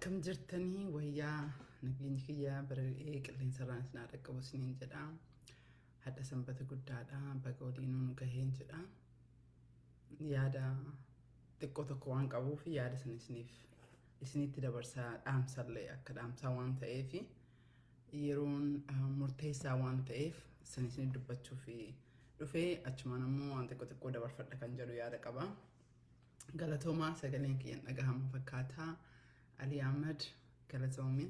Akkam jirtanii wayyaa nageenyi kiyyaa bari'ee qilleensarraan isin haa dhaqqabu isiniin jedha. Hadha sanbata guddaadha. Baga waliinuu nu gaheen jedha. Yaada xiqqoo tokko waan qabuuf yaada sana isiniif isinitti dabarsaa dhaamsallee akka dhaamsaa waan ta'eef yeroon murteessaa waan ta'eef sana isinii dubbachuuf dhufee achumaan ammoo waan xiqqoo xiqqoo dabarfadha kan jedhu yaada qaba. Galatoomaa sagaleen kiyyan dhagahama fakkaataa. Ali Ahmed galatoomi.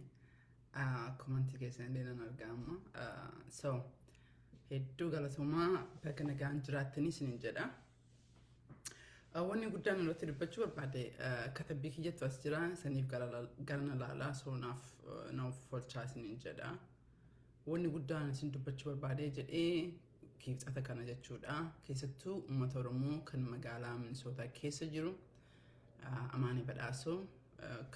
Komantii keessan illee nan argaa amma. So hedduu galatoomaa baga nagaan jiraattanii isiniin jedha. Wanni guddaan irratti dubbachuu barbaade katabbii kiyyattu as jira saniif gara na laalaa so naaf naaf folchaa isiniin jedha. Wanni guddaan isin dubbachuu barbaade jedhee kiibxata kana jechuudha. Keessattuu uummata Oromoo kan magaalaa Minisootaa keessa jiru Amaanee Badhaasoo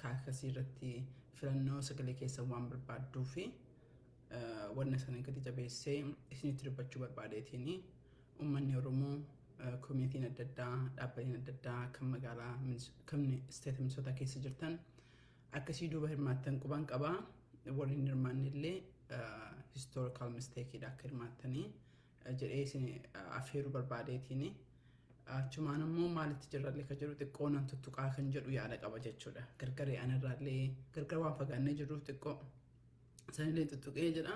kaakasii irratti filannoo sagalee keessa waan barbaadduu fi wanna sana gadi jabeessee isinitti dubbachuu barbaadeetiin uummanni Oromoo komiitiin adda addaa dhaabbileen adda addaa kan magaalaa kan isteeta Minisootaa keessa jirtan akkasii duuba hirmaattan quban qabaa. Warri hin hirmaanne illee historical mistakeidha akka hirmaattanii jedhee isin affeeruu barbaadeetiin. Achumaan immoo maalitti jirrallee kan jedhu xiqqoo nan tuttuqaa kan jedhu yaada qaba jechuudha. Gargaree anarraallee gargar waan fagaannee jirruuf xiqqoo sanillee tuttuqee jedha.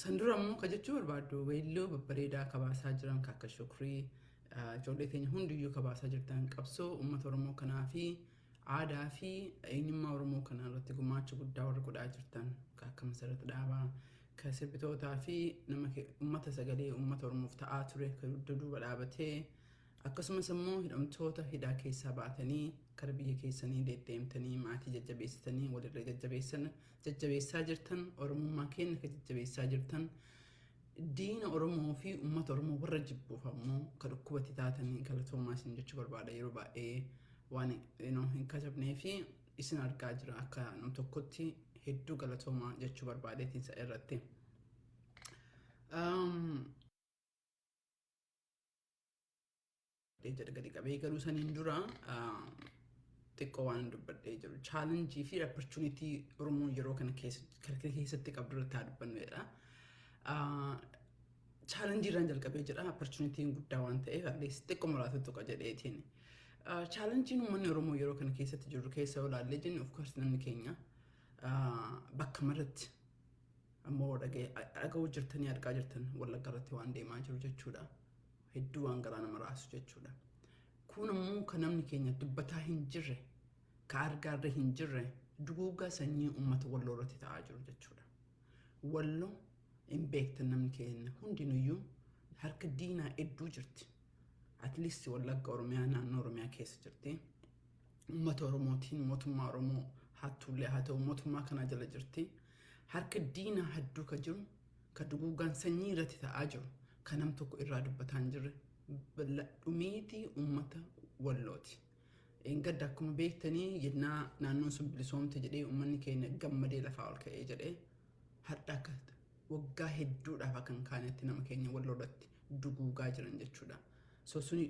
San dura immoo kan jechuu barbaaddu weelloo babbareedaa kabaasaa jiran kan akka Shukrii ijoollee keenya hundiyyuu kabaasaa jirtan qabsoo uummata Oromoo kanaa fi aadaa fi eenyummaa Oromoo kanaa irratti gumaacha guddaa warra godhaa jirtan kan akka Masarat Dhaabaa kan sirbitootaa fi nama uummata sagalee uummata Oromoof ta'aa ture kan dugda duuba dhaabatee akkasumas immoo hidhamtoota hidhaa keessaa baatanii kara biyya keessanii deddeemtanii maatii jajjabeessitanii walirra jajjabeessan jajjabeessaa jirtan Oromummaa keenya kan jajjabeessaa jirtan diina Oromoo fi uummata Oromoo warra jibbuuf ammoo kan dhukkubatti taatanii galatoomaa isin jechuu barbaada yeroo baay'ee waan hin katabnee fi isin argaa jira akka nam tokkotti hedduu galatoomaa jechuu barbaadeetiin isa irratti. Jedha gadi qabee garuu saniin dura xiqqoo waan dubbadhee jiru challenge fi opportunity Oromoon yeroo kana keessatti qabdu irratti haa dubbannu jedha. Challenge irraan jalqabee jira opportunityn guddaa waan ta'eef at least xiqqoo muraasa tuqa jedheetiin. Challengeiin uummanni Oromoo yeroo kana keessatti jiru keessa olaallee jennu, of course, namni keenya bakka maratti ammoo dhaga'uu jirtanii argaa jirtan Wallagga irratti waan deemaa jiru jechuudha. Hedduu waan garaa nama raasu jechuudha. Kun immoo kan namni keenya dubbataa hin jirre, ka argaarra hin jirre duguugaa sanyii uummata Walloo irratti ta'aa jiru jechuudha. Walloo hin beektan namni keenya hundinuyyuu harka diinaa hedduu jirti. At least Wallagga Oromiyaa naannoo Oromiyaa keessa jirti. Uummata Oromootiin mootummaa Oromoo hattuullee haa ta'u mootummaa kanaa jala jirti. Harka diinaa hedduu ka jiru, ka duguugaan sanyii irratti ta'aa jiru, ka nam tokko irraa dubbataa hin jirre dhumiitii uummata Wallooti. Gadda akkuma beektanii yennaa naannoon sun bilisoomte jedhee uummanni keenya gammadee lafaa ol ka'ee jedhee har'a akka waggaa hedduudhaaf akka hin kaanetti nama keenya Walloo irratti duguugaa jiran jechuudha. So suni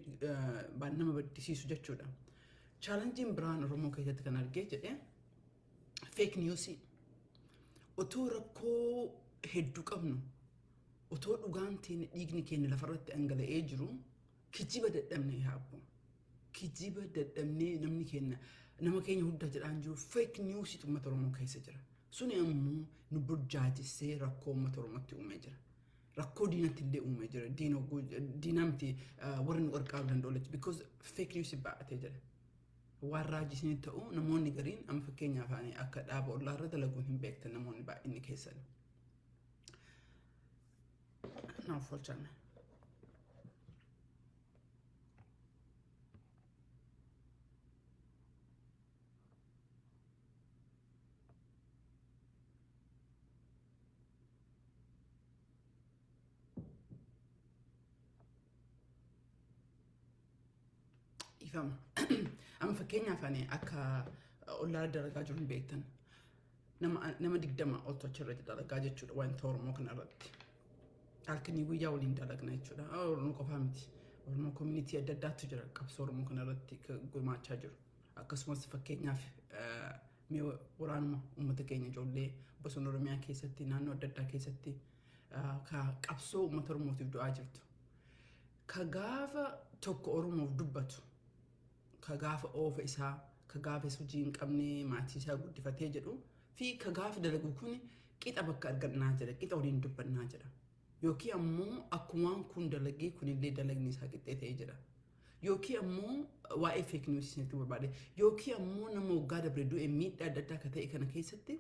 waan nama baddisiisu jechuudha. Challengeiin biraan Oromoo keessatti kan argee jedhee fake news. Otoo rakkoo hedduu qabnu, otoo dhugaan teenya dhiigni keenya lafarratti dhangala'ee jiru, kijiba dadhabne yaabbu. Kijiba dadhabnee namni keenya nama keenya hunda jedhaan jiru fake news uummata Oromoo keessa jira. Suni ammoo nu burjaajessee rakkoo uummata Oromootti uumee jira. Rakkoo diinatti illee uumee jira. Diinaa miti warri nu qarqaaruu danda'u because fake news baay'atee jira. Waan raajii ta'u namoonni gariin amma fakkeenyaaf akka dhaaba ollaarra dalaguun hin beektan namoonni baay'inni keessan. Naaf olchame. Ifama. Amma fakkeenyaaf ani akka ollaa dalagaa jiru hin beektan. Nama 20 oltu achirra dalagaa jechuudha wanta Oromoo kanarratti. Halkanii guyyaa waliin dalagna jechuudha. Oromoo qofaa miti. Oromoo community adda addaatu jira qabsoo Oromoo kanarratti gumaachaa jiru. Akkasumas fakkeenyaaf Mee waraanuma uummata keenya, ijoollee bosona Oromiyaa keessatti, naannoo adda addaa keessatti ka qabsoo uummata Oromootiif du'aa jirtu. Ka gaafa tokko Oromoof dubbatu, ka gaafa oofa isaa, ka gaafa hojii hin qabne maatii isaa guddifatee jedhu fi ka gaafa dalagu kun qixa bakka argannaa jedha, qixa waliin dubbannaa jedha. Yookiin ammoo akkumaan kun dalagee kunillee dalagni isaa qixxee ta'ee jira. Yookiin ammoo waa'ee fake news isinitti barbaade. Yookiin ammoo nama waggaa dabre du'e miidhaa adda addaa akka ta'e kana keessatti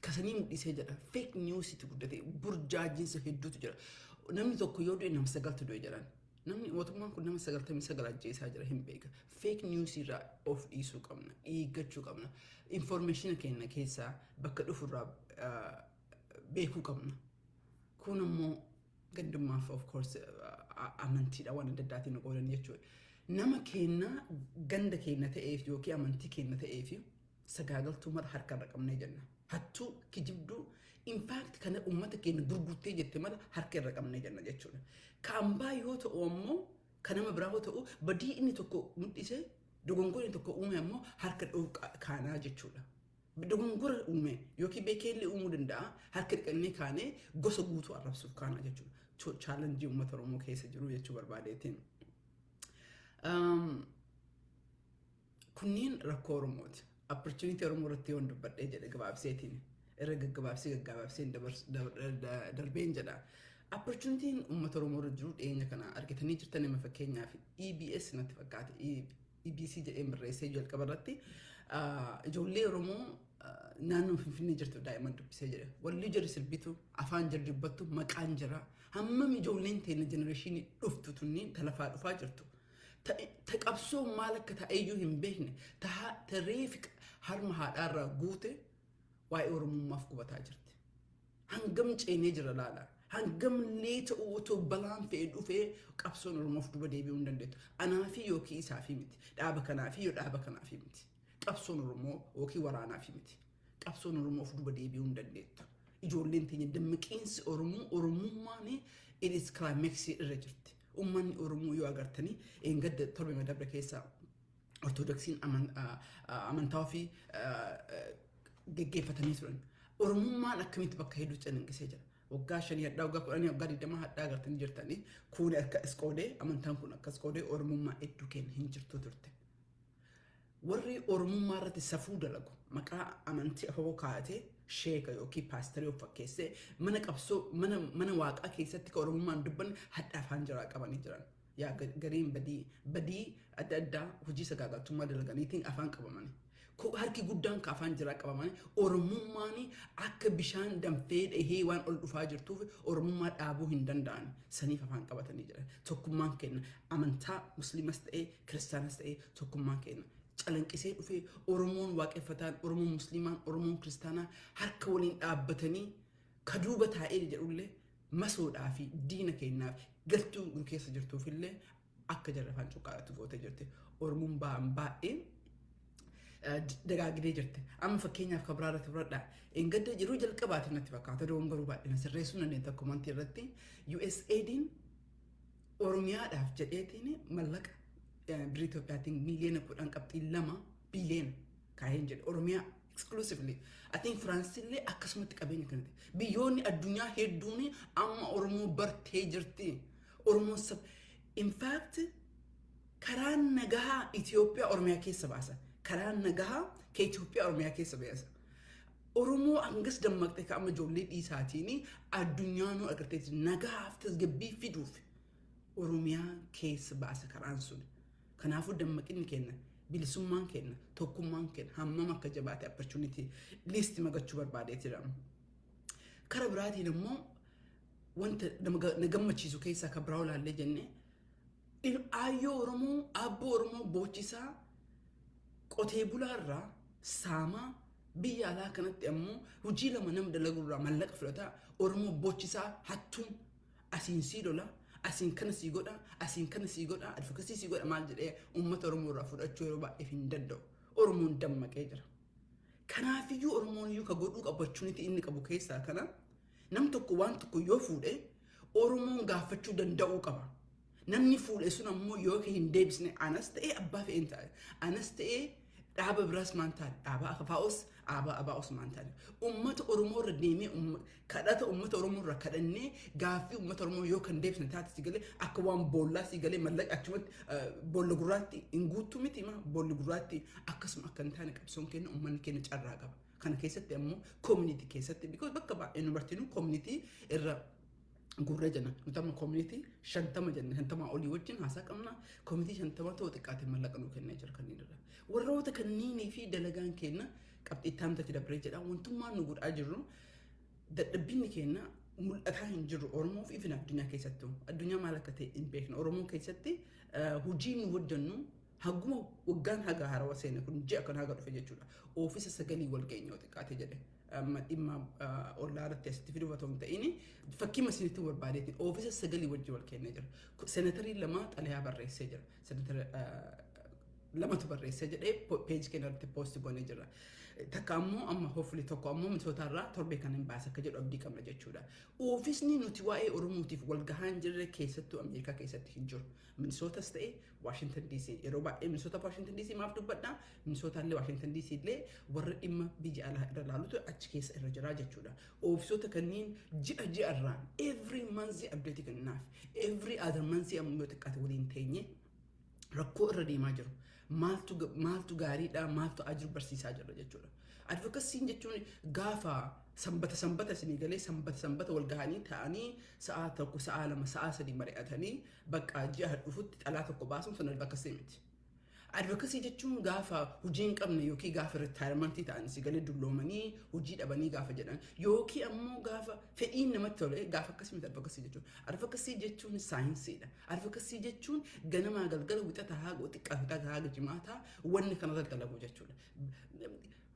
kasanii mul'isee jedha. Fake news itti guddate, burjaajiinsa hedduutu jira. Namni tokko yoo du'e nama sagaltu du'e jedhan. Namni mootummaan kun nama 99 ajjeesaa jira, hin beeka. Fake news irraa of dhiisuu qabna. Eeggachuu qabna. Information keenya keessaa bakka dhufurraa beekuu qabna. Kun immoo gandummaaf, of course, amantiidha waan adda addaatiin nu qoodan jechuudha. Nama keenya ganda keenya ta'eef yookiin amantii keenya ta'eef sagaagaltuu mara harka irra qabnee jenna. Hattuu, kijibduu, in fact kana uummata keenya gurgurtee jette mala harka irra qabnee jenna jechuudha. Ka ambaa yoo ta'u ammoo, ka nama biraa yoo ta'u, badii inni tokko mul'ise, dogongora inni tokko uume ammoo harka dha'uu kaanaa jechuudha. Dogongora uume yookiin beekeellee uumuu danda'a, harka dhiqannee kaanee gosa guutuu arrabsuuf kaanaa jechuudha. Challenge uummata Oromoo keessa jiru jechuu barbaadeetiin. Kunniin rakkoo Oromooti. Opportunity Oromoo irratti yoon dubbadhee jedhe gabaabseetiin, irra gaggabaabsee gaggabaabsee darbeen jedha. Opportunityn uummata Oromoo irra jiru dhiyeenya kana argitanii jirtan. Nama fakkeenyaaf EBS natti fakkaate, EBC jedheen barreessee jalqaba irratti, ijoollee Oromoo naannoo Finfinnee jirtu daa'imman dubbisee jedhe. Walli jira, sirbitu, afaan jira, dubbattu, maqaan jira. Hammam ijoolleen teenya generation dhuftu tunniin talafaa dhufaa jirtu. Ta qabsoo maal akka ta'eyyuu hin beekne, ta reefi harma haadhaarraa guute waa'ee Oromummaaf gubataa jirti. Hangam ceenee jira laala. Hangam lee ta'uu otoo balaan fe'ee dhufee qabsoon Oromoof duba deebi'uu hin dandeettu. Anaafi yookiin isaafi miti. Dhaaba kanaafi yoo dhaaba kanaafi miti. Qabsoon Oromoo yookiin waraanaafi miti. Qabsoon Oromoof duba deebi'uu hin dandeettu. Ijoolleen teenya dammaqiinsi Oromoo, Oromummaan it is climax irra jirti. Uummanni Oromoo yoo agartanii, eengadda torbe madabre keessa Ortodoksiin amantaa ofii geggeeffatanii turan. Oromummaan akkamitti bakka hedduu calaqqisee jira. Waggaa 5 hadhaa, waggaa 10, waggaa 20 hadhaa agartanii jirtanii, kun akka as qoodee, amantaan kun akkas qoodee, Oromummaa hedduu kenna hin jirtu turte. Warri Oromummaa irratti safuu dalagu maqaa amantii afaboo kaa'atee sheeka yookiin paasterii of fakkeessee mana qabsoo, mana waaqaa keessatti kan Oromummaan dubbanne hadha afaan jiraa qabanii jiran. Yaa gariin badii adda addaa hojii sagaagaltummaa dalaganiitiin afaan qabamanii. Harki guddaan ka afaan jiraa qabamanii Oromummaan akka bishaan danfee dhahee waan ol dhufaa jirtuuf Oromummaa dhaabuu hin danda'an, saniif afaan qabatanii jiran. Tokkummaan kenna amantaa Musliimas ta'ee Kiristaanas ta'ee tokkummaan kenna. Calanqisee dhufee Oromoon waaqeffataan, Oromoon Musliimaan, Oromoon Kiristaanaa harka waliin dhaabbatanii ka duuba taa'ee jedhullee masoodhaa fi diina keenyaaf galtuu nu keessa jirtuufillee akka jarri afaan cuqqaadhaatti gootee jirti. Oromoon ba'an baay'ee dagaagdee jirti. Amma fakkeenyaaf kan biraa irratti fudhadhaa. Engadda yeroo jalqabaati natti fakkaata, dogongoruu baay'ina sirreessuu dandeenye tokko mantii irratti, USAIDin Oromiyaadhaaf jedheetiin mallaqa birrii Itoophiyaatiin miiliyoona 10.2 biiliyoona kaa'een jedhe Oromiyaa exclusively. I think Firaansillee akkasumatti qabeenya kanatti. Biyyoonni addunyaa hedduun amma Oromoo bartee jirti. Oromoon sab, in fact, karaan nagahaa Itoophiyaa Oromiyaa keessa baasa. Karaan nagahaa ka Itoophiyaa Oromiyaa keessa baasa. Oromoo hangas dammaqxe ka amma ijoollee dhiisaatiin addunyaanuu agarteetti nagahaaf tasgabbii fiduuf Oromiyaa keessa baasa karaan sun. Kanaafuu dammaqinni kenna, bilisummaan kenna, tokkummaan kenna hammam akka jabaate opportunity list magachuu barbaadee jira. Kara biraatiin immoo wanta na gammachiisu keessaa kan biraa olaallee jenne, aayyoo Oromoo, aabboo Oromoo boochisaa, qotee bulaarraa saamaa, biyya alaa kanatti ammoo hojii lama nama dalagurraa mallaqa fudhataa Oromoo boochisaa, hattuun asiin sii lola, asiin kana sii godha, asiin kana sii godha, advocacy sii godha, maal jedhee uummata Oromoo irraa fudhachuu yeroo baay'eef hin danda'u. Oromoon dammaqee jira. Kanaafiyyuu Oromoon iyyuu ka godhuu qabu, opportunity inni qabu keessaa kana, nam tokko waan tokko yoo fuudhe Oromoon gaafachuu danda'uu qaba. Namni fuudhe sun ammoo yoo hin deebisne, anas ta'ee abbaa fe'een ta'e, anas ta'ee Dhaaba biraas maan taane, dhaaba AFOs, dhaaba ABOs maan taane. Uummata Oromoo irra deemee kadhata uummata Oromoo irra kadhannee gaaffii uummata Oromoo yoo kan deebisne taate, si galee, akka waan boollaa, si galee, mallaqa achumatti boolla gurraatti hin guuttu miti ma boolli gurraatti akkasuma akka hin taane qabsoon keenya uummanni keenya carraa qaba. Kana keessatti ammoo community keessatti, because bakka baay'ee nu bartinu community irra gurra jenna. Nuti amma community 50 jenna, 50 olii wajjin haasaa qabna. Community 50 ta'u xiqqaate mallaqa nuu kennee jira kanneen irra. Warroota kanniinii fi dalagaan keenya qabxii itti aantatti dabree jedha. Wantummaan nu godhaa jirru, dadhabbinni keenya mul'ataa hin jirru Oromoo fi ifin addunyaa keessattuu. Addunyaa maal akka ta'e hin beeknu. Oromoo keessatti hojii nu hojjennu haguma waggaan haga haarawaa seene kun ji'a kan haga dhufe jechuudha. Oofisa sagalii wal geenye yoo xiqqaate jedhe. Amma dhimma ollaa irratti asitti fiduuf otoo hin ta'in, fakkii masinitti barbaadeetiin oofisa sagalii wajjin wal kennee jira. Senatarii lama xalayaa barreessee jira. Senatara lamatu barreessee jedhee page keenya irratti post goonee jira. Takka ammoo amma hopefully tokko ammoo Minnesota irraa torbee kan hin baasa akka jedhu abdii qabna jechuudha. Oofisni nuti waa'ee Oromootiif wal gahaa hin jirre keessattuu Ameerikaa keessatti hin jiru. Minnesotas ta'e Washington DC, yeroo baay'ee Minnesota, Washington DC maaf dubbadha? Minnesota illee Washington DC illee warra dhimma biyya alaa irra laalutu achi keessa irra jira jechuudha. Oofisoota kanneen ji'a ji'a irraan, every month update kennaaf. Every other month ammoo yoo xiqqaate waliin teenye rakkoo irra deemaa jiru. Maaltu gaariidha, maaltu ajiru barsiisaa jirra jechuudha. Advocacyn jechuun gaafa sanbata sanbata isinii galee sanbata sanbata wal gahanii ta'anii sa'a 1, sa'a 2, sa'a 3 mari'atanii bakka ji'a dhufutti xalaa tokko baasuun sun advocacy miti. Advocacy jechuun gaafa hojii hin qabne yookiin gaafa retirementii ta'an, si galee, dulloomanii hojii dhabanii gaafa jedhan yookiin ammoo gaafa fedhiin namatti tole gaafa akkasii miti advocacy jechuun. Advocacy jechuun saayinsiidha. Advocacy jechuun ganamaa galgala, wixata haga xiqqaa wixata haga jimaataa wanni kanarra dalagu jechuudha.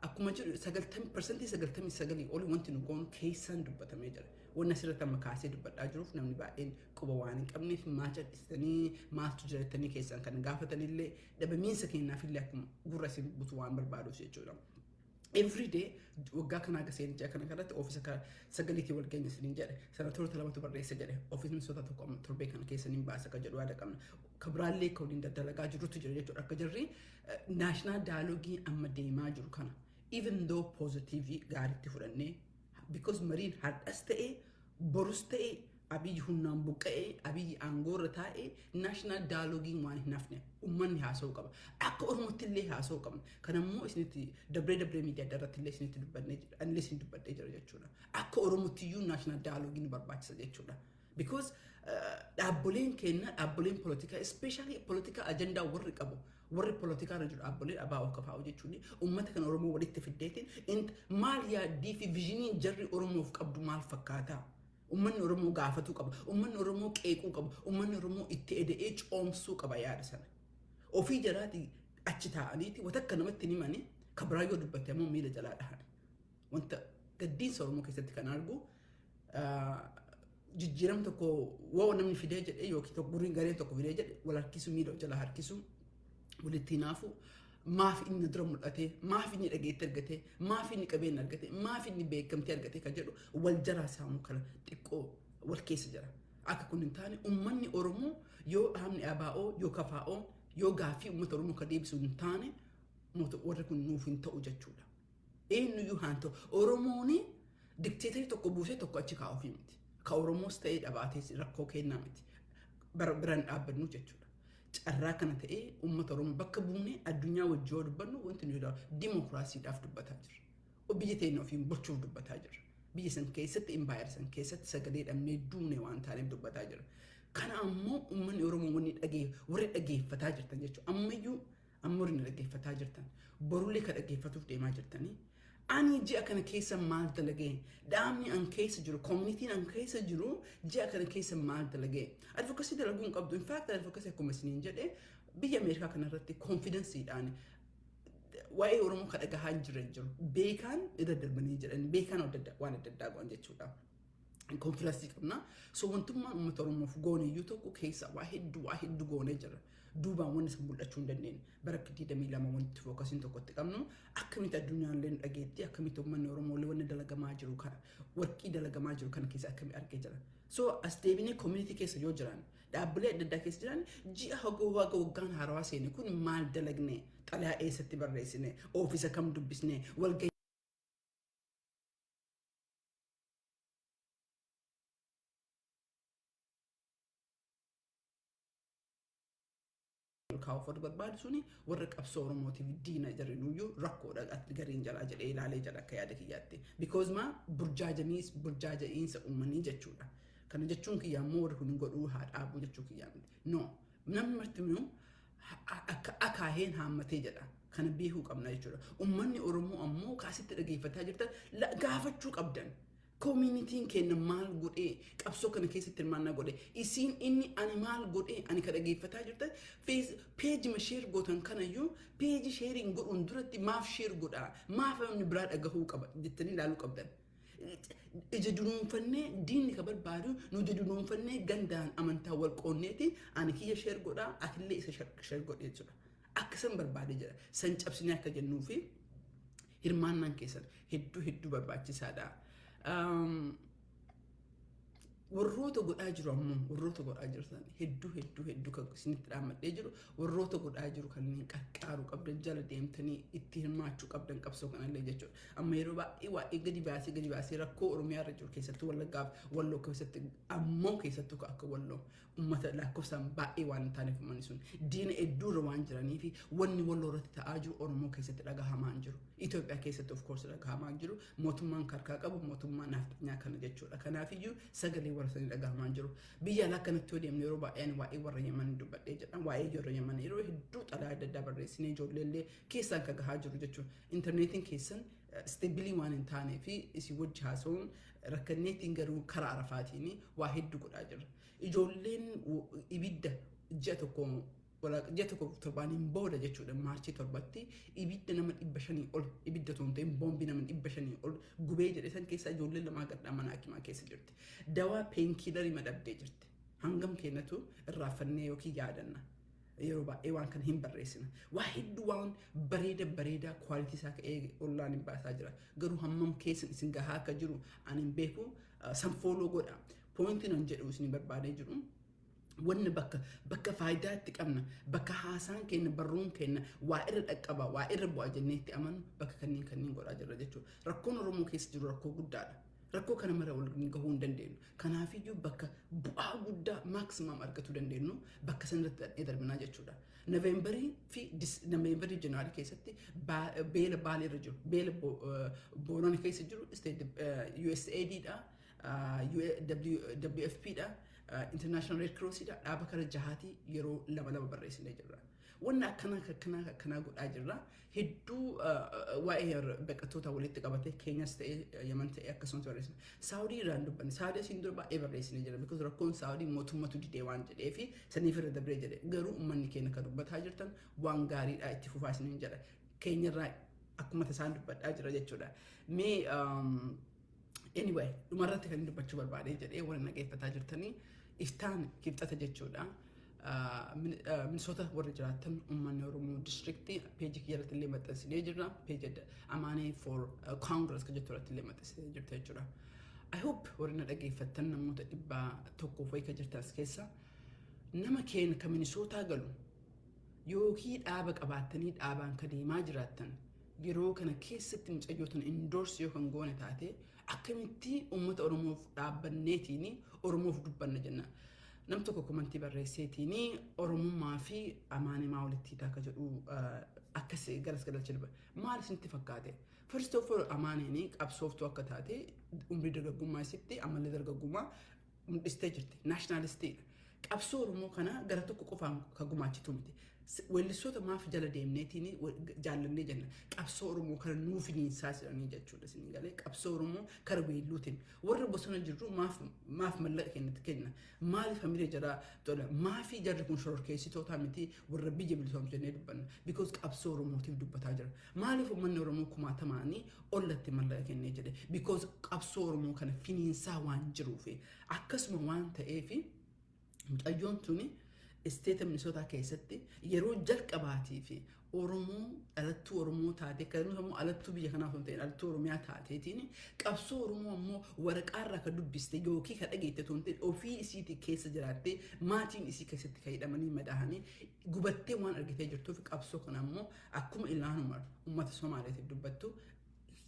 Akkuma jedhu 99% olii wanti nu goonu keessaan dubbatamee jira. Wanni asirratti amma kaasee dubbadhaa jiruuf namni baay'een quba waan hin qabneef, maa cal'istanii, maaltu jira jettanii keessaan kan gaafatanillee dhabamiinsa kennaafillee akkuma gurra isin butu waan barbaaduuf jechuudha. Every day waggaa kanaa akka seenichaa kana kanatti oofisa sagaliitii wal keenya isiniin jedhe, senatoroota lamatu barreessa jedhe, oofisni Minnesota tokko amma torbee kana keessa niin baasa akka jedhu yaada qabna. Kabiraallee akka waliin daddalagaa jirutu jira jechuudha. Akka jirri national dialogue amma deemaa jiru kana even though positive gaariitti fudhannee, because mariin har'as ta'e borus ta'e, Abiyyi humnaan buqqa'ee, Abiyyi aangoorra taa'ee, national dialogueiin waan hin hafne uummanni haasa'uu qaba. Akka Oromootti illee haasa'uu qabna. Kanammoo isinitti dabree dabree miidiyaa adda irratti illee isinitti dubbannee jira. Anillee isin dubbadhee jira jechuudha. Akka Oromootti iyyuu national dialogueiin nu barbaachisa jechuudha. Because dhaabboleen keenya, dhaabboleen polotikaa, especially polotikaa ajandaa warri qabu, warri polotikaa irra jiru, dhaabboleen ABO, KFO jechuun uummata kan Oromoo walitti fiddeetiin maal yaaddii fi visioniin jarri Oromoof qabdu maal fakkaataa? Uummanni Oromoo gaafatuu qaba. Uummanni Oromoo qeequu qaba. Uummanni Oromoo itti eda'ee coomsuu qaba yaada sana. Ofii jalaati achi taa'aniiti watakka namatti hin himanii, kan biraa yoo dubbatte ammoo miila jalaa dhahan. Wanta gaddiinsa Oromoo keessatti kan argu, jijjiirama tokko woo namni fidee jedhee yookiin tokko guriin gareen tokko fidee jedhe wal harkisu, miila jala harkisu, walitti hinaafu, maaf inni dura mul'ate, maaf inni dhageetti argate, maaf inni qabeenya argate, maaf inni beekamtii argate kan jedhu wal jalaa saamuu kana xiqqoo wal keessa jira. Akka kun hin taane, uummanni Oromoo yoo dhaabni ABO yoo KFO yoo gaaffii uummata Oromoo kan deebisu hin taane, warri kun nuuf hin ta'u jechuudha. Eenyuyyuu haa ta'u, Oromoon dictatorii tokko buusee tokko achi kaa'uuf miti. Ka Oromoos ta'ee dhabaatees rakkoo kennaa miti. Biraan dhaabbannu jechuudha. Carraa kana ta'ee uummata Oromoo bakka buunee addunyaa wajjin yoo dubbannu, wanti nuyi dimokiraasiidhaaf dubbataa jirra. Biyya teenya ofiin bulchuuf dubbataa jirra. Biyya san keessatti, impaayera san keessatti sagalee dhabnee duune waan taaneef dubbataa jirra. Kana ammoo uummanni Oromoo wanni dhagee warri dhaggeeffataa jirtan jechuudha. Ammayyuu amma warri dhaggeeffataa jirtan, borullee ka dhaggeeffatuuf deemaa jirtanii. Ani ji'a kana keessa maal dalagee? Dhaabni an keessa jiru, communityn an keessa jiru ji'a kana keessa maal dalagee? Advocacy dalaguu hin qabdu. In fact, advocacy akkuma isiniin jedhe biyya Ameerikaa kanarratti confidenceiidhaan waa'ee Oromoo ka dhagahaa hin jirre hin jiru. Beekaan irra darbanii jedhan, beekaan waan adda addaa godhan jechuudha. Conference qabna. So wantummaan uummata Oromoof goone iyyuu tokko keessa waa hedduu, waa hedduu goonee jira. Duubaan wanni isa mul'achuu hin dandeenye. Bara 22 wanti focusiin tokkotti qabnu akkamitti addunyaan illee dhageetti, akkamitti uummanni Oromoo illee wanni dalagamaa jiru kana, warqii dalagamaa jiru kana keessa akkamii argee jira. So as deebinee community keessa yoo jiran, dhaabbilee adda addaa keessa jiran, ji'a hagoo haga waggaan haarawaa seene kun maal dalagne, xalayaa eessatti barreessine, office kam dubbisne, walgahii kaa'uuf warri barbaadu suni warra qabsoo Oromootiif diina jarinuyyuu rakkoodha gariin jalaa jedhee ilaalee jala akka yaada kiyyaatti. Because maa burjaajaniis burjaaja'iinsa uumanii jechuudha. Kana jechuun kiyya ammoo warri kun godhuu haa dhaabuu jechuu kiyyaa miti. No, namni martinuu akka akaaheen haammatee jedha. Kana beekuu qabna jechuudha. Uummanni Oromoo ammoo kaasitti dhageeffataa jirtan gaafachuu qabdan. Communityn keenya maal godhee qabsoo kana keessatti hirmaannaa godhee, isiin inni ani maal godhee, ani ka dhageeffataa jirtan page share gootan kanayyuu, page shareiin godhuun duratti maaf share godhaa, maaf namni biraa dhagahuu qaba jettanii ilaaluu qabdan. Ija dunuunfannee diinni ka barbaadu nuti dunuunfannee gandaan amantaa wal qoonneeti, ani kiyya share godhaa, atillee isa share godhee jechuudha. Akka san barbaade jira. San cabsinee akka jennuu fi hirmaannaan keessan hedduu hedduu barbaachisaadha. Warroota godhaa jiru ammoo, warroota godhaa jirtan hedduu hedduu hedduu kan isinitti dhaammadhee jiru, warroota godhaa jiru kanneen qarqaaruu qabdan, jala deemtanii itti hirmaachuu qabdan qabsoo kanallee jechuudha. Amma yeroo baay'ee waa'ee gadi baasee rakkoo Oromiyaa irra jiru, keessattuu Wallaggaaf Walloo keessatti, ammoo keessattuu akka Walloo uummata lakkoofsaan baay'ee waan hin taaneef, uummanni sun diina hedduurra waan jiranii fi wanni Walloo irratti ta'aa jiru Oromoo keessatti dhagahamaa hin jiru. Itoophiyaa keessatti of course dhagahamaa hin jiru. Mootummaan karkaa qabu mootummaa nafxanyaa kana jechuudha. Kanaafiyyuu sagalee warra sanii dhagahamaa hin jiru. Biyya alaa kanatti yoo deemne, yeroo baay'ee ani waa'ee warra Yaman dubbadhee jedha. Waa'ee warra Yaman yeroo hedduu xalayaa adda addaa barreessinee ijoollee illee keessaan kan gahaa jiru jechuudha. Intarneetiin keessan stable waan hin taanee fi isin wajji haasa'uun rakkanneetiin, garuu karaa arafaatiin waa hedduu godhaa jirra. Ijoolleen ibidda ji'a 1 torbaaniin booda jechuudha, March 7tti ibidda nama 500 ol, ibidda otoo hin ta'in boombii nama 500 ol gubee jedhe san keessa ijoolleen lamaa gadhaa mana hakimaa keessa jirti. Dawaa painkillerii madhabdee jirti. Hangam kennatu irraafannee yookiin yaadanna. Yeroo baay'ee waan kana hin barreessina. Waa hedduu waan bareeda bareedaa quality isaa ka'ee ollaan hin baasaa jira. Garuu hammam keessan isin gahaa akka jiru ani hin beeku, san follow godha. Pointiin an jedhu isin barbaadee jiru. Wanni bakka faayidaa itti qabna, bakka haasaan keenya, barruun keenya waa irra dhaqqaba, waa irra bu'a jennee itti amanu, bakka kanneen godhaa jirra jechuudha. Rakkoon Oromoo keessa jiru rakkoo guddaadha. Rakkoo kana mara wal gahuu hin dandeenyu. Kanaafiyyuu bakka bu'aa guddaa maximum argachuu dandeenyu bakka sanarratti dhaqnee darbinaa jechuudha. Novemberii fi Novemberii January keessatti beela Baalee irra jiru, beela Boorana keessa jiru, USAID dha, WFP dha, International Red Cross dha, dhaaba kana jahaatii yeroo lama lama barreessinee jirra. Wanni akkanaa akkanaa akkanaa godhaa jirra. Hedduu waa'ee baqattoota walitti qabatee Keenyas ta'ee Yaman ta'ee akkasumas barreessine. Saawudii irraan dubbanne. Saawudii asiin dura baay'ee barreessinee jira. Because rakkoon Saawudii mootummatu didee waan jedhee fi saniif irra dabree jedhe. Garuu uummanni keenya kan dubbataa jirtan waan gaariidha, itti fufaa isiniin jedha. Keenyarraa akkuma tasaan dubbadhaa jira jechuudha. Mee anyway, dhumarratti kan dubbachuu barbaadee jedhee, warra nageeffataa jirtanii, iftaan Kibxata jechuudha. Minnesota warri jiraatan, uummanni Oromoo districtii page kiyya irratti illee maxxansinee jirra. Page Amaanee for Congress kan jettu irratti illee maxxansinee jirta jechuudha. I hope warri na dhageeffattan namoota 100 wayi kan jirtan as keessa, nama keenya kan Minnesota galu yookiin dhaaba qabaattanii dhaabaan ka deemaa jiraattan, yeroo kana keessatti mucayyoo tana endorse yoo kan goone taate, akkamitti uummata Oromoof dhaabbanneetiin Oromoof dubbanna jenna. Nam tokko commentii barreesseetiin Oromummaa fi Amaanee maa walitti hiitaa akka jedhu akkas garas galcha dubba. Maal isinitti fakkaate? First of all, Amaaneen qabsooftuu akka taate umrii dargaggummaa isitti ammallee dargaggummaa mul'istee jirti. Nationalistiidha. Qabsoo Oromoo kana gara tokko qofaan kan gumaachitu miti. Weellistoota maaf jala deemneetiin jaallannee jenna? Qabsoo Oromoo kana nuuf finiinsaa jedhanii jechuudha isin galee. Qabsoo Oromoo kara weelluutiin warra bosona jirru maaf mallaqa kennatti kenna? Maaliif hamilee jara tola? Maafi jarri kun shororkeessitoota miti, warra biyya bilisoomsu jennee dubbanna? Because qabsoo Oromootiif dubbataa jira. Maaliif uummanni Oromoo kumaatamaanii ollatti mallaqa kennee jedhe? Because qabsoo Oromoo kana finiinsaa waan jiruufi. Akkasuma waan ta'eefi mucayyoon tuni state Minisootaa keessatti yeroo jalqabaatii fi Oromoo, dhalattuu Oromoo taate, akkasumas immoo alattuu biyya kanaaf hin ta'in, alattuu Oromiyaa taateetiin, qabsoo Oromoo ammoo waraqaarraa ka dubbiste yookiin ka dhageette otoo hin ta'in, ofii isiitii keessa jiraattee, maatiin isii keessatti ka hidhamanii, madaahanii, gubattee waan argitee jirtuuf, qabsoo kana ammoo akkuma Ilhaan uummata Somaaliitiif dubbattu,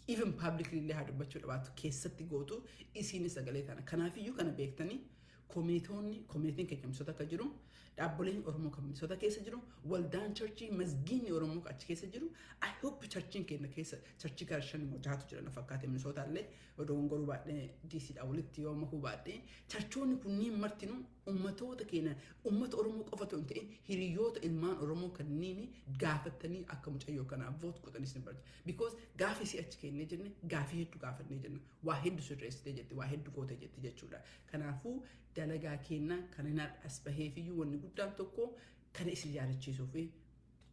even publicly illee haa dubbachuu dhabaattu, keessatti gootu isiinis sagalee tana. Kanaafiyyuu kana beektanii communitoonni, communityn keenya Minisoota akka jiru, dhaabboleen Oromoo kan Minisoota keessa jiru, waldaan churchii, masgiinni Oromoo achi keessa jiru, I hope churchiin keenya keessa churchii gara shan immoo jaatu jira na fakkaate. Minisoota illee odoo gongoruu baadhee DCdha walitti yoo makuu baadhee, churchoonni kunniin martinuu ummatoota keenya, ummata Oromoo qofa otoo hin ta'in, hiriyoota ilmaan Oromoo kanneen gaafattanii akka mucayyoo kanaaf vote godhanis ni barbaada. Because gaafii si achi kennee jenne, gaafii hedduu gaafannee jenna, waa hedduu sirreessitee jetti, waa hedduu goote jetti jechuudha. Kanaafuu dalagaa keenya kan hin as baheefiyyuu wanni guddaan tokko kana isin yaadachiisuu fi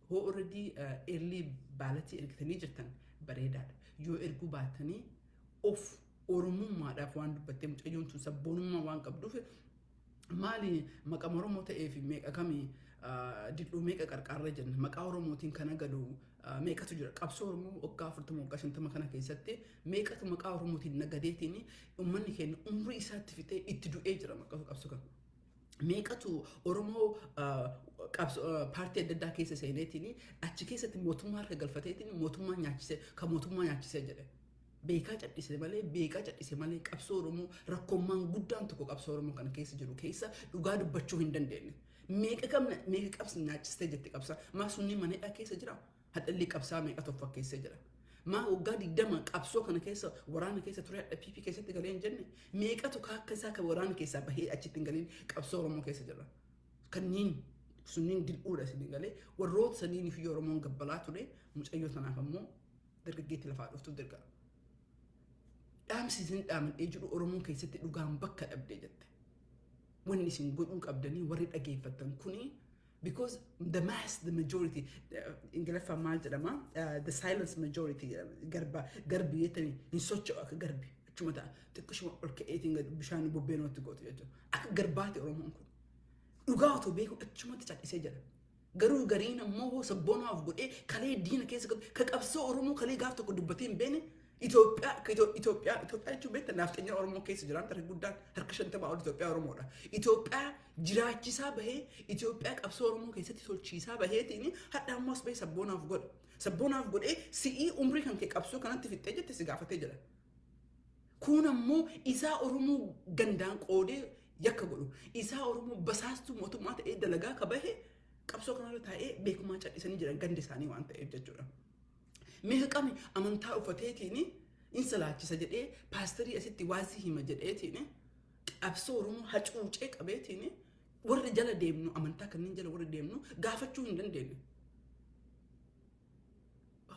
hoo already early ballotii ergitanii jirtan bareedaadha. Yoo erguu baattanii of Oromummaadhaaf waan dubbattee, mucayyoon tun sabboonummaa waan qabduuf, maali maqaa Oromoo ta'ee fi meeqa kamii didhuu meeqa qarqaarra jenna, maqaa Oromootiin kana galu meeqatu jira? Qabsoo Oromoo waggaa 40, waggaa 50 kana keessatti meeqatu maqaa Oromootiin nagadeetiin uummanni keenya umrii isaatti fixee itti du'ee jira maqaa qabsoo kana? Meeqatu Oromoo paartii adda addaa keessa seeneetiin achi keessatti mootummaa harka galfateetiin mootummaa nyaachise, kan mootummaa nyaachisee jedhe? Beekaa cadhise malee, beekaa cadhise malee, qabsoo Oromoo rakkoommaan guddaan tokko qabsoo Oromoo kana keessa jiru keessa dhugaa dubbachuu hin dandeenye. Meeqa qabna, meeqa qabsa nyaachistee jetti qabsa. Maa sunni manedhaa keessa jira? Hadhalli qabsaa meeqa tokko keessa jira? Maa waggaa 20 qabsoo kana keessa waraana keessa ture, hadha PP keessatti galee hin jenne? Meeqatu akka isaa kan waraana keessaa bahee achitti hin galiin qabsoo Oromoo keessa jira? Kanneen sunniin dil'uudha isin galee. Warroota saniin fi Oromoon gabbalaa ture, mucayyoo sanaaf ammoo dargaggeetti lafaa dhuftuuf dirqama. Dhaamsi isin dhaamadhee jiru, Oromoo keessatti dhugaan bakka dhabdee jette. Wanni isin godhuu qabdanii warri dhageeffattan kuni, because the mass, the majority, Ingiliffaan maal jedhama, the silence majority, garba garbi jettanii hin socho'u, akka garbi achuma ta'a, xiqqishuma ol ka'eetiin bishaan bubbeen watti gootu jechuudha. Akka garbaati Oromoon kun. Dhugaa otoo beeku achumatti callisee jira. Garuu gariin ammoo sabboonaaf godhee kalee diina keessa ka qabsoo Oromoo kalee gaaf tokko dubbatee hin beekne. Itoophiyaa, Itoophiyaa, Itoophiyaa jechuun beektan, naaftanya Oromoo keessa jiran harki guddaan, harka 50 ol Itoophiyaa Oromoodha. Itoophiyaa jiraachisaa bahee, Itoophiyaa qabsoo Oromoo keessatti tolchiisaa baheetiin hadha ammoo as bahee sabboonaaf godha. Sabboonaaf godhee si'ii umrii kan kee qabsoo kanatti fixxee jette si gaafatee jira. Kun ammoo isaa Oromoo gandaan qoodee yakka godhu. Isaa Oromoo basaastuu mootummaa ta'ee dalagaa ka bahe qabsoo kanarra taa'ee beekumaa callisanii jiran gandi isaanii waan ta'eef jechuudha. Meeqa qami amantaa uffateetiin in salaachisa jedhee, paasterii asitti waazii hima jedheetiin qabsoo Oromoo hacuucee qabeetiin, warri jala deemnu, amantaa kanneen jala warri deemnu gaafachuu hin dandeenye.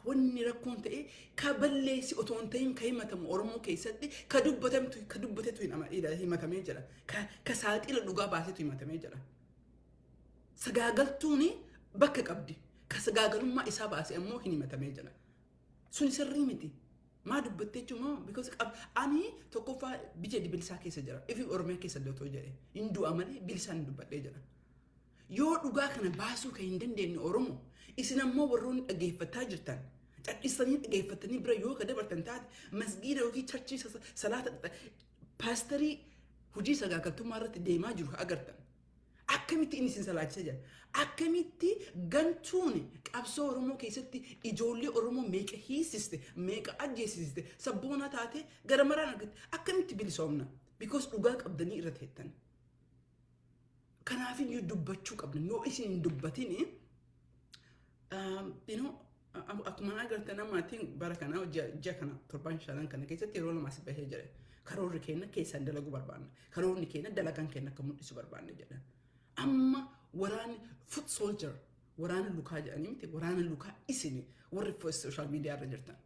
Wanni rakkoon ta'e ka balleessi otoo hin ta'in ka himatamu Oromoo keessatti ka dubbatamtu, ka dubbatetu himatamee jira. Ka saaxila dhugaa baasetu himatamee jira. Sagaagaltuun bakka qabdi. Ka sagaagalummaa isaa baase ammoo hin himatamee jira. Suni sirrii miti. Maa dubbattee jechuun, because ani tokkoffaa biyya bilisaa keessa jira. Ifi Oromiyaa keessa illee otoo jedhe hin du'a malee bilisaan hin dubbadhee jira. Yoo dhugaa kana baasuu kan hin dandeenye Oromoo, isin ammoo warroonni dhageeffataa jirtan cadhistanii dhageeffatanii bira yoo ka dabartan taate, masgiida yookiin churchii salaata paasterii hojii sagaagaltummaa irratti deemaa jiru agartan. Akkamitti inni isin salaachisa jira? Akkamitti gantuun qabsoo Oromoo keessatti ijoollee Oromoo meeqa hiisiste, meeqa ajjeesiste, sabboonaa taate gara maraan argatte, akkamitti bilisoomna? Because dhugaa qabdanii irra teettan. Kanaafiyyuu dubbachuu qabna. Yoo isin hin dubbatin, akkuma agartan ammaatiin bara kana ji'a kana torban shanan kana keessatti yeroo lama as bahee jira. Karoorri keenya keessaan dalaguu barbaanna. Karoorri keenya dalagaan keenya akka mul'isu barbaanna jedhan. Amma waraanni foot soldier Waraana lukaa jedhanii miti, waraana lukaa isini warri social media irra jirtan.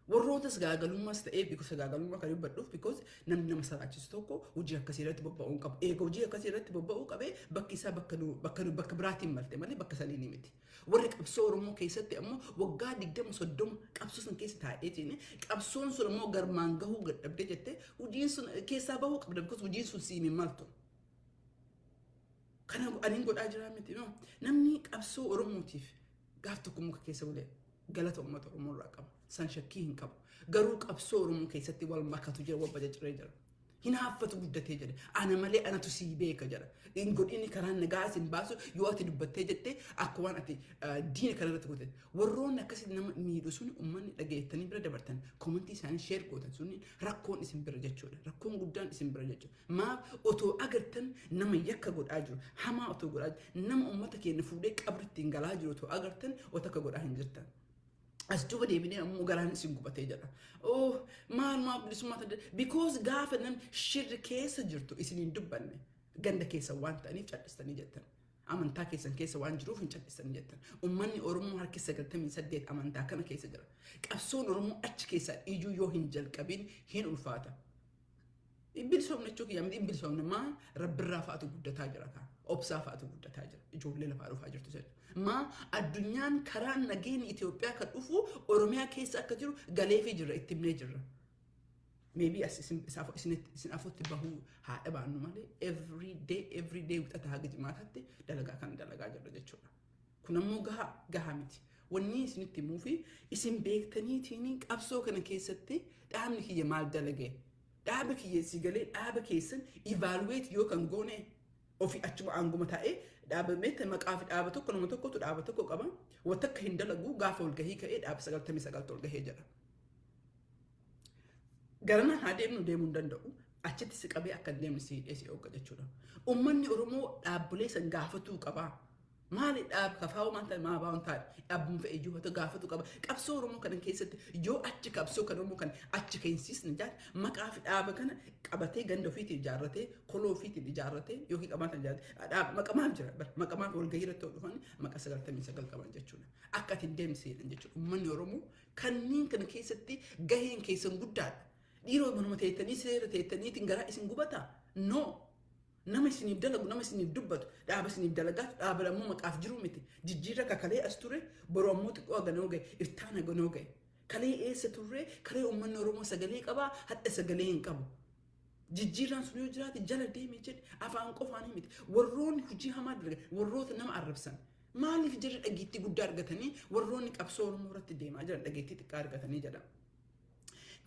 Warroota sagaagalummaas ta'ee, because sagaagalummaa kan dubbadhuuf, because namni nama salaachisu tokko hojii akkasii irratti bobba'uu hin qabu. Eega hojii akkasii irratti bobba'uu qabee, bakki isaa bakka nu bakka nu bakka biraatiin malte malee bakka sanii ni miti. Warri qabsoo Oromoo keessatti ammoo waggaa 20, 30 qabsoo sun keessa taa'eetiin qabsoon sun ammoo garmaan gahuu dadhabdee jettee, hojiin sun keessaa bahuu qabda, because hojiin sun siin hin maltu. Kana aniin godhaa jiraa miti, no. Namni qabsoo Oromootiif gaaf tokko muka keessa bulee galata uummata Oromoo irraa qaba. San shakkii hin qabu. Garuu qabsoo Oromoo keessatti wal makatu jira, wal bajaciree jira. Hinaaffatu guddatee jira. Ana malee anatu sii beeka jira. Hin godhini, karaan nagaa isin baasu yoo ati dubbattee jettee akka waan ati diina kana irratti goote. Warroonni akkasitti nama miidhu sun, uummanni dhageettanii bira dabartan, comment isaanii share gootan sun, rakkoon isin bira jechuudha. Rakkoon guddaan isin bira jechuudha. Maaf otoo agartan nama yakka godhaa jiru, hamaa otoo godhaa jiru, nama uummata keenya fuudhee qabri ittiin galaa jiru otoo agartan, otoo akka godhaa hin jirtan. As duuba deebinee ammoo garaan isin gubatee jedha. Oh, maal maal bilisummaa ta'e, because gaafa nam shirri keessa jirtu isin hin dubbanne, ganda keessa waan ta'aniif cal'istanii jettan. Amantaa keessan keessa waan jiruuf hin cal'istanii jettan. Uummanni Oromoo harki 98 amantaa kana keessa jira. Qabsoon Oromoo achi keessaa iyyuu yoo hin jalqabin hin ulfaata. Bilisoomne jechuu kiyya miti, hin bilisoomne. Maa rabbirraa fa'aatu guddataa jira kaa, obsaa fa'aatu guddataa jira, ijoollee lafaa dhufaa jirtu jedha. Maa addunyaan karaan nageenya Itoophiyaa kan dhufu Oromiyaa keessa akka jiru galeefii jirra, itti himnee jirra. Maybe as isin afutti bahuu haa dhabaannu malee, every day, every day, wixata haga jimaataatti dalagaa kana dalagaa jirra jechuudha. Kun ammoo gahaa gahaa miti. Wanni isinitti himuu fi isin beektaniitiin qabsoo kana keessatti dhaabni kiyya maal dalagee? Dhaaba kiyya si galee, dhaaba keessan evaluate yoo kan goone, ofii achuma aanguma taa'ee dhaaba meetta maqaa fi dhaaba tokko, nama tokkotu dhaaba tokko qaba. Wanta akka hin dalagu, gaafa walgahii ka'ee dhaaba 99 walgahee jedha. Garana haa deemnu, deemuu hin danda'u. Achitti si qabee akka hin deemne si hidhee si oogga jechuudha. Uummanni Oromoo dhaabbilee san gaafatuu qaba. Maali dhaab kafaa'uu maal ta'e, maa baa'uun taa'e, dhaabbuma fe'e iyyuu haa ta'u gaafatu qaba. Qabsoo Oromoo kana keessatti yoo achi qabsoo kan Oromoo kana achi keensiisne jaal, maqaa fi dhaaba kana qabatee, ganda ofiitiin ijaarratee, koloo ofiitiin ijaarratee, yookiin qabaatan ijaarratee, dhaaba maqamaaf jira bara maqamaaf walgahii irratti yoo dhufan maqa 99 qaban jechuudha. Akka ati hin deemne jechuudha. Uummanni Oromoo kanneen kana keessatti gaheen keessan guddaadha. Dhiiroo, manuma teettanii, seera teettaniitiin garaa isin gubataa? No. Nama isiniif dalagu, nama isiniif dubbatu, dhaaba isiniif dalagaatu, dhaaba ammoo maqaaf jiru miti. Jijjiirra kakalee as ture, boru ammoo xiqqoo haganoo gahe, iftaan haganoo gahe. Kalee eessa turre? Kalee uummanni Oromoo sagalee qabaa, hadha sagalee hin qabu. Jijjiirraan sun yoo jiraate jala deemee jedhe, afaan qofaan miti. Warroonni hojii hamaa dalagan, warroota nama arrabsan. Maaliif jarri dhageettii guddaa argatanii, warroonni qabsoo Oromoo irratti deemaa jiran dhageettii xiqqaa argatanii jedha.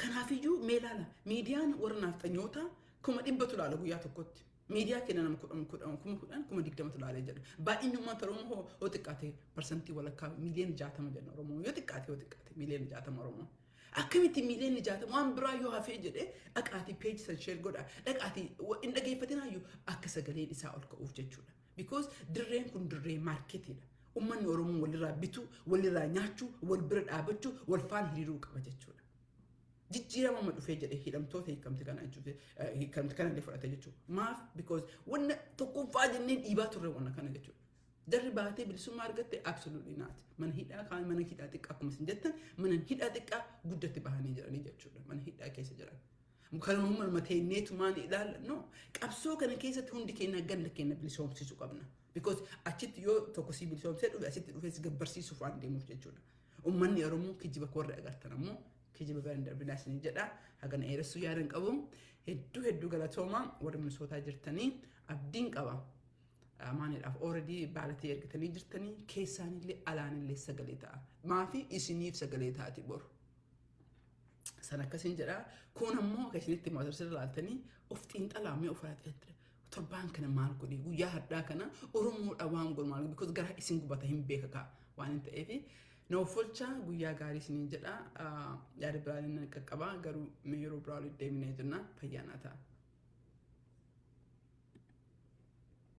Kanaafiyyuu mee ilaala, miidiyaan warra naafxanyoota 100,000tu ilaala guyyaa tokkotti. Miidiyaa keenya nama 10, 10, 10,000, 20,000tu ilaalee jedha. Baay'inni uummata Oromoo hoo xiqqaate parsantii walakkaa, miiliyoona 60 jenna Oromoo, yoo xiqqaate, yoo xiqqaate miiliyoona 60 Oromoo. Akkamitti miiliyoona 60 waan biraa yoo hafee jedhee, dhaqaatii page san share godha. Dhaqaatii hin dhageeffatinaayyuu akka sagaleen isaa ol ka'uuf jechuudha. Because dirreen kun dirree marketiidha. Uummanni Oromoo walirraa bituu, walirraa nyaachuu, wal bira dhaabachuu, wal faana hiriiruu qaba jechuudha. Jijjiirama amma dhufee jedhee hidhamtoota hiikamte kana jechuudha. Hiikamte kana illee fudhate jechuudha. Maaf? Because wanna tokkoffaa jennee dhiibaa turre wanna kana jechuudha. Jarri baatee bilisummaa argatte? Absolutely not. Mana hidhaa kaan, mana hidhaa xiqqaa, akkuma isin jettan, mana hidhaa xiqqaa guddatti bahanii jiranii jechuudha. Mana hidhaa keessa jiran. Kanuma manuma teenneetumaan ilaalla. No. Qabsoo kana keessatti hundi keenya ganda keenya bilisoomsisuu qabna. Because achitti yoo tokko si bilisoomsee dhufe, asitti dhufee si gabbarsiisuuf waan deemuuf jechuudha. Uummanni Oromoo kijiba warri agartan ammoo kijiba bira hin darbinaa isin jedha. Hagana dheeressuu yaadan qabu. Hedduu hedduu galatooma warri Minisootaa jirtanii, abdiin qaba. Maaliidhaaf already ballot ergitanii jirtanii, keessaanillee alaanillee sagalee ta'a. Maafi isiniif sagalee taati boru. San akkasiin jedha. Kun ammoo akka isinitti mootorsirra ilaaltanii of xiinxalaa, mee of torbaan kana maal godhe, guyyaa har'aa kana Oromoodha waan godhu maal, because garaa isin gubata hin beeka kaa waan hin ta'eef. Na offolcha, guyyaa gaarii isiniin jedha. Yaada biraan qaqqaba, garuu mee yeroo biraa walitti deebinee jenna, fayyaa naa ta'a.